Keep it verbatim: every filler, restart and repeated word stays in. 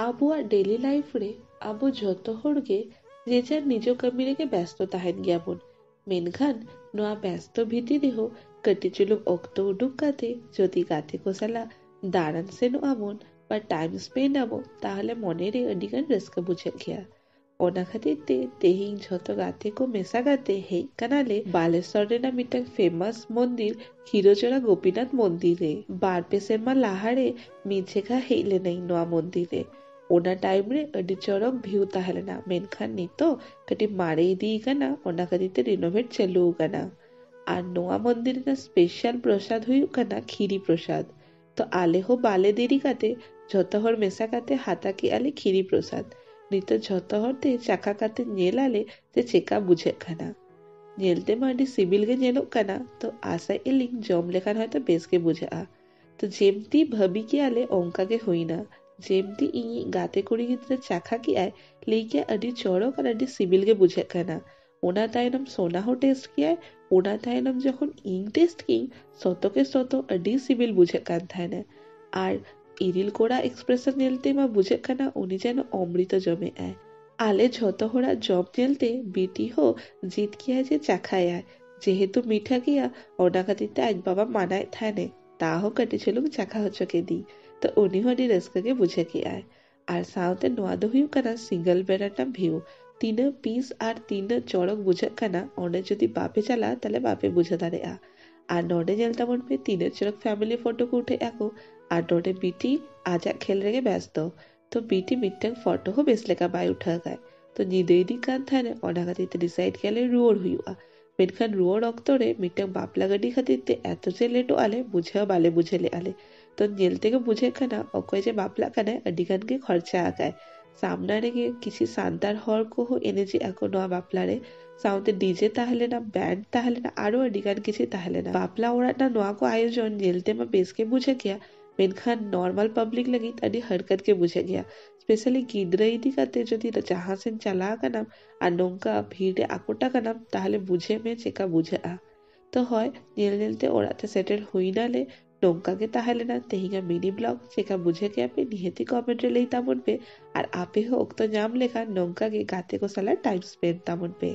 ᱟᱵᱚᱣᱟᱜ daily life ᱨᱮ ᱟᱵᱚ ᱡᱷᱚᱛᱚ ᱦᱚᱲ ᱜᱮ ᱡᱮ ᱡᱟᱨ ᱱᱤᱡᱚ ᱠᱟᱹᱢᱤ ᱨᱮᱜᱮ ᱵᱮᱥᱛᱚ ᱛᱟᱦᱮᱱ ᱜᱮᱭᱟᱵᱚᱱ᱾ ᱢᱮᱱᱠᱷᱟᱱ ᱱᱚᱣᱟ ᱵᱮᱥᱛᱚ ᱵᱷᱤᱛᱤᱨ ᱨᱮᱦᱚᱸ ᱠᱟᱹᱴᱤᱡ ᱪᱩᱞᱩᱝ ᱚᱠᱛᱚ ᱩᱰᱩᱠ ᱠᱟᱛᱮ ᱡᱩᱫᱤ ᱜᱟᱛᱮ ᱠᱚ ᱥᱟᱞᱟᱜ ᱫᱟᱬᱟᱱ ᱥᱮᱱᱚᱜ ᱟᱵᱚᱱ ᱵᱟ time spend ᱟᱵᱚᱱ, ᱛᱟᱦᱚᱞᱮ ᱢᱚᱱᱮᱨᱮ ᱟᱹᱰᱤᱜᱟᱱ ᱨᱟᱹᱥᱠᱟᱹ ᱵᱩᱡᱷᱟᱹᱜ ᱜᱮᱭᱟ᱾ ᱚᱱᱟ ᱠᱷᱟᱹᱛᱤᱨ ᱛᱮ ᱛᱮᱦᱮᱧ ᱡᱷᱚᱛᱚ ᱜᱟᱛᱮ ᱠᱚ ᱢᱮᱥᱟ ᱠᱟᱛᱮ ᱦᱮᱡ ᱠᱟᱱᱟᱞᱮ ᱵᱟᱞᱮᱥᱚᱨ ᱨᱮᱱᱟᱜ ᱢᱤᱫᱴᱟᱝ famous ᱢᱚᱱᱫᱤᱨ ᱠᱷᱤᱨᱚᱪᱚᱨᱟ ᱜᱳᱯᱤᱱᱟᱛᱷ ᱢᱚᱱᱫᱤᱨ ᱨᱮ᱾ ᱵᱟᱨ ᱯᱮ ᱥᱮᱨᱢᱟ ᱞᱟᱦᱟᱨᱮ ᱢᱤᱫ ᱡᱮᱠᱷᱟ ᱦᱮᱡ ᱞᱮᱱᱟᱹᱧ ᱱᱚᱣᱟ ᱢᱚᱱᱫᱤᱨ ᱨᱮ᱾ ᱚᱱᱟ time ᱨᱮ ᱟᱹᱰᱤ ᱪᱚᱨᱚᱠ view ᱛᱟᱦᱮᱸ ᱞᱮᱱᱟ, ᱢᱮᱱᱠᱷᱟᱱ ᱱᱤᱛᱚᱜ ᱠᱟᱹᱴᱤᱡ ᱢᱟᱨᱮ ᱤᱫᱤ ᱠᱟᱱᱟ, ᱚᱱᱟ ᱠᱷᱟᱹᱛᱤᱨ ᱛᱮ renovate ᱪᱟᱹᱞᱩ ᱟᱠᱟᱱᱟ᱾ ᱟᱨ ᱱᱚᱣᱟ ᱢᱚᱱᱫᱤᱨ ᱨᱮᱱᱟᱜ special ᱯᱨᱚᱥᱟᱫ ᱦᱩᱭᱩᱜ ᱠᱟᱱᱟ ᱠᱷᱤᱨᱤ ᱯᱨᱚᱥᱟᱫ᱾ ᱛᱚ ᱟᱞᱮ ᱦᱚᱸ ᱵᱟᱞᱮ ᱫᱮᱨᱤ ᱠᱟᱛᱮ ᱡᱷᱚᱛᱚ ᱦᱚᱲ ᱢᱮᱥᱟ ᱠᱟᱛᱮ ᱦᱟᱛᱟᱣ ᱠᱮᱜᱼᱟ ᱞᱮ ᱠᱷᱤᱨᱤ ᱯᱨᱚᱥᱟᱫ᱾ ᱱᱤᱛᱚᱜ ᱡᱷᱚᱛᱚ ᱦᱚᱲ ᱛᱮ ᱪᱟᱠᱷᱟ ᱠᱟᱛᱮ ᱧᱮᱞ ᱟᱞᱮ ᱡᱮ ᱪᱮᱠᱟ ᱵᱩᱡᱷᱟᱹᱜ ᱠᱟᱱᱟ᱾ ᱧᱮᱞ ᱛᱮᱢᱟ ᱟᱹᱰᱤ ᱥᱤᱵᱤᱞ ᱜᱮ ᱧᱮᱞᱚᱜ ᱠᱟᱱᱟ, ᱛᱚ ᱟᱥᱟᱭᱮᱫ ᱞᱤᱧ ᱡᱚᱢ ᱞᱮᱠᱷᱟᱱ ᱦᱚᱭᱛᱚ ᱵᱮᱥ ᱜᱮ ᱵᱩᱡᱷᱟᱹᱜᱼᱟ᱾ ᱛᱚ ᱡᱮᱢᱛᱤ ᱵᱷᱟᱹᱵᱤ ᱠᱮᱜᱼᱟ ᱞᱮ ᱚᱱᱠᱟ ᱜᱮ ᱦᱩᱭᱱᱟ᱾ ᱡᱮᱢᱛᱤ ᱤᱧᱤᱡ ᱜᱟᱛᱮ ᱠᱩᱲᱤ ᱜᱤᱫᱽᱨᱟᱹ ᱪᱟᱠᱷᱟ ᱠᱮᱜᱼᱟᱭ, ᱞᱟᱹᱭ ᱠᱮᱜᱼᱟ ᱟᱹᱰᱤ ᱪᱚᱨᱚᱠ ᱟᱨ ᱟᱹᱰᱤ ᱥᱤᱵᱤᱞ ᱜᱮ ᱵᱩᱡᱷᱟᱹᱜ ᱠᱟᱱᱟ᱾ ᱚᱱᱟ ᱛᱟᱭᱱᱚᱢ ᱥᱳᱱᱟ ᱦᱚᱸ taste ᱠᱮᱜᱼᱟᱭ, ᱚᱱᱟ ᱛᱟᱭᱱᱚᱢ ᱡᱚᱠᱷᱚᱱ ᱤᱧ taste ᱠᱮᱜᱼᱟᱹᱧ, ᱥᱚᱛᱚ ᱠᱮ ᱥᱚᱛᱚ ᱟᱹᱰᱤ ᱥᱤᱵᱤᱞ ᱵᱩᱡᱷᱟᱹᱜ ᱠᱟᱱ ᱛᱟᱦᱮᱱᱟ᱾ ᱟᱨ ᱤᱨᱤᱞ ᱠᱚᱲᱟ expression ᱧᱮᱞ ᱛᱮᱢᱟ ᱵᱩᱡᱷᱟᱹᱜ ᱠᱟᱱᱟ ᱩᱱᱤ ᱡᱮᱱᱚ ᱚᱢᱨᱤᱛᱚ ᱡᱚᱢᱮᱜᱼᱟᱭ᱾ ᱟᱞᱮ ᱡᱷᱚᱛᱚ ᱦᱚᱲᱟᱜ ᱡᱚᱢ ᱧᱮᱞᱛᱮ ᱵᱤᱴᱤ ᱦᱚᱸ ᱡᱤᱫ ᱠᱮᱜᱼᱟᱭ ᱡᱮ ᱪᱟᱠᱷᱟᱭᱟᱭ᱾ ᱡᱮᱦᱮᱛᱩ ᱢᱤᱴᱷᱟ ᱜᱮᱭᱟ, ᱚᱱᱟ ᱠᱷᱟᱹᱛᱤᱨ ᱛᱮ ᱟᱡ ᱵᱟᱵᱟ ᱢᱟᱱᱟᱭᱮᱫ ᱛᱟᱦᱮᱱᱮ, ᱛᱟᱦᱚᱸ ᱠᱟᱹᱴᱤᱡ ᱪᱩᱞᱩᱝ ᱪᱟᱠᱷᱟ ᱦᱚᱪᱚ ᱠᱮᱫᱮ᱾ ᱛᱚ ᱩᱱᱤ ᱦᱚᱸ ᱟᱹᱰᱤ ᱨᱟᱹᱥᱠᱟᱹ ᱜᱮ ᱵᱩᱡᱷᱟᱹᱣ ᱠᱮᱜᱼᱟᱭ᱾ ᱟᱨ ᱥᱟᱶᱛᱮ ᱱᱚᱣᱟ ᱫᱚ ᱦᱩᱭᱩᱜ ᱠᱟᱱᱟ single bed ᱨᱮᱱᱟᱜ view᱾ ᱛᱤᱱᱟᱹᱜ peace ᱟᱨ ᱛᱤᱱᱟᱹᱜ ᱪᱚᱨᱚᱠ ᱵᱩᱡᱷᱟᱹᱜ ᱠᱟᱱᱟ, ᱚᱸᱰᱮ ᱡᱩᱫᱤ ᱵᱟᱯᱮ ᱪᱟᱞᱟᱜᱼᱟ, ᱛᱟᱦᱞᱮ ᱵᱟᱯᱮ ᱵᱩᱡᱷᱟᱹᱣ ᱫᱟᱲᱮᱭᱟᱜᱼᱟ᱾ ᱟᱨ ᱱᱚᱰᱮ ᱧᱮᱞ ᱛᱟᱵᱚᱱ ᱯᱮ, ᱛᱤᱱᱟᱹᱜ ᱪᱚᱨᱚᱠ family photo ᱠᱚ ᱩᱴᱷᱟᱹᱣᱮᱫᱼᱟ ᱠᱚ᱾ ᱟᱨ ᱱᱚᱰᱮ ᱵᱤᱴᱤ ᱟᱡᱟᱜ ᱠᱷᱮᱞ ᱨᱮᱜᱮ ᱵᱮᱥᱛᱚ᱾ ᱛᱚ ᱵᱤᱴᱤ ᱢᱤᱫᱴᱟᱝ photo ᱦᱚᱸ ᱵᱮᱥ ᱞᱮᱠᱟ ᱵᱟᱭ ᱩᱴᱷᱟᱹᱣ ᱠᱟᱭ᱾ ᱛᱚ ᱧᱤᱫᱟᱹ ᱤᱫᱤᱜ ᱠᱟᱱ ᱛᱟᱦᱮᱱᱟ, ᱚᱱᱟ ᱠᱷᱟᱹᱛᱤᱨ ᱛᱮ decide ᱠᱮᱜᱼᱟ ᱞᱮ ᱨᱩᱣᱟᱹᱲ ᱦᱩᱭᱩᱜᱼᱟ᱾ ᱢᱮᱱᱠᱷᱟᱱ ᱨᱩᱣᱟᱹᱲ ᱚᱠᱛᱚ ᱨᱮ ᱢᱤᱫᱴᱟᱝ ᱵᱟᱯᱞᱟ ᱜᱟᱹᱰᱤ ᱠᱷᱟᱹᱛᱤᱨ ᱛᱮ ᱮᱛᱚ ᱡᱮ ᱞᱮᱴᱚᱜ ᱟᱞᱮ, ᱵᱩᱡᱷᱟᱹᱣ ᱵᱟᱞᱮ ᱵᱩᱡᱷᱟᱹᱣ ᱞᱮᱜᱼᱟ ᱞᱮ᱾ ᱛᱚ ᱧᱮᱞ ᱛᱮᱜᱮ ᱵᱩᱡᱷᱟᱹᱜ ᱠᱟᱱᱟ ᱚᱠᱚᱭ ᱡᱮ ᱵᱟᱯᱞᱟᱜ ᱠᱟᱱᱟᱭ, ᱟᱹᱰᱤ ᱜᱟᱱ ᱜᱮ ᱠᱷᱚᱨᱪᱟ ᱟᱠᱟᱭ᱾ ᱥᱟᱢᱱᱟ ᱨᱮᱜᱮ ᱠᱤᱪᱷᱤ ᱥᱟᱱᱛᱟᱲ ᱦᱚᱲ ᱠᱚᱦᱚᱸ ᱮᱱᱮᱡᱮᱜᱼᱟ ᱠᱚ ᱱᱚᱣᱟ ᱵᱟᱯᱞᱟ ᱨᱮ᱾ ᱥᱟᱶᱛᱮ DJ ᱛᱟᱦᱮᱸ ᱞᱮᱱᱟ, band ᱛᱟᱦᱮᱸ ᱞᱮᱱᱟ, ᱟᱨᱚ ᱟᱹᱰᱤ ᱜᱟᱱ ᱠᱤᱪᱷᱤ ᱛᱟᱦᱮᱸ ᱞᱮᱱᱟ᱾ ᱵᱟᱯᱞᱟ ᱚᱲᱟᱜ ᱨᱮᱱᱟᱜ ᱱᱚᱣᱟ ᱠᱚ ᱟᱭᱳᱡᱚᱱ ᱧᱮᱞ ᱛᱮᱢᱟ ᱵᱮᱥ ᱜᱮ ᱵᱩᱡᱷᱟᱹᱜ ᱜᱮᱭᱟ, ᱢᱮᱱᱠᱷᱟᱱ normal public ᱞᱟᱹᱜᱤᱫ ᱟᱹᱰᱤ ᱦᱟᱨᱠᱟᱛ ᱜᱮ ᱵᱩᱡᱷᱟᱹᱜ ᱜᱮᱭᱟ᱾ Specially ᱜᱤᱫᱽᱨᱟᱹ ᱤᱫᱤ ᱠᱟᱛᱮ ᱡᱩᱫᱤ ᱡᱟᱦᱟᱸ ᱥᱮᱫ ᱪᱟᱞᱟᱣ ᱟᱠᱟᱱᱟᱢ ᱟᱨ ᱱᱚᱝᱠᱟ ᱵᱷᱤᱲ ᱨᱮ ᱟᱠᱚᱴ ᱟᱠᱟᱱᱟᱢ, ᱛᱟᱦᱞᱮ ᱵᱩᱡᱷᱟᱹᱣ ᱢᱮ ᱪᱮᱠᱟ ᱵᱩᱡᱷᱟᱹᱜᱼᱟ᱾ ᱛᱚ ᱦᱳᱭ, ᱧᱮᱞ ᱧᱮᱞ ᱛᱮ ᱚᱲᱟᱜ ᱛᱮ ᱥᱮᱴᱮᱨ ᱦᱩᱭᱱᱟᱞᱮ᱾ ᱱᱚᱝᱠᱟ ᱜᱮ ᱛᱟᱦᱮᱸ ᱞᱮᱱᱟ ᱛᱮᱦᱮᱧᱟᱜ ᱢᱤᱱᱤ ᱵᱞᱚᱜ᱾ ᱪᱮᱠᱟ ᱵᱩᱡᱷᱟᱹᱣ ᱠᱮᱜᱼᱟ ᱯᱮ? ᱱᱤᱦᱟᱹᱛᱤ ᱠᱚᱢᱮᱱᱴ ᱨᱮ ᱞᱟᱹᱭ ᱛᱟᱵᱚᱱ ᱯᱮ᱾ ᱟᱨ ᱟᱯᱮ ᱦᱚᱸ ᱚᱠᱛᱚ ᱧᱟᱢ ᱞᱮᱠᱷᱟᱱ ᱱᱚᱝᱠᱟ ᱜᱮ ᱜᱟᱛᱮ ᱠᱚ ᱥᱟᱞᱟᱜ ᱴᱟᱭᱤᱢ ᱥᱯᱮᱱᱰ ᱛᱟᱵᱚᱱ ᱯᱮ᱾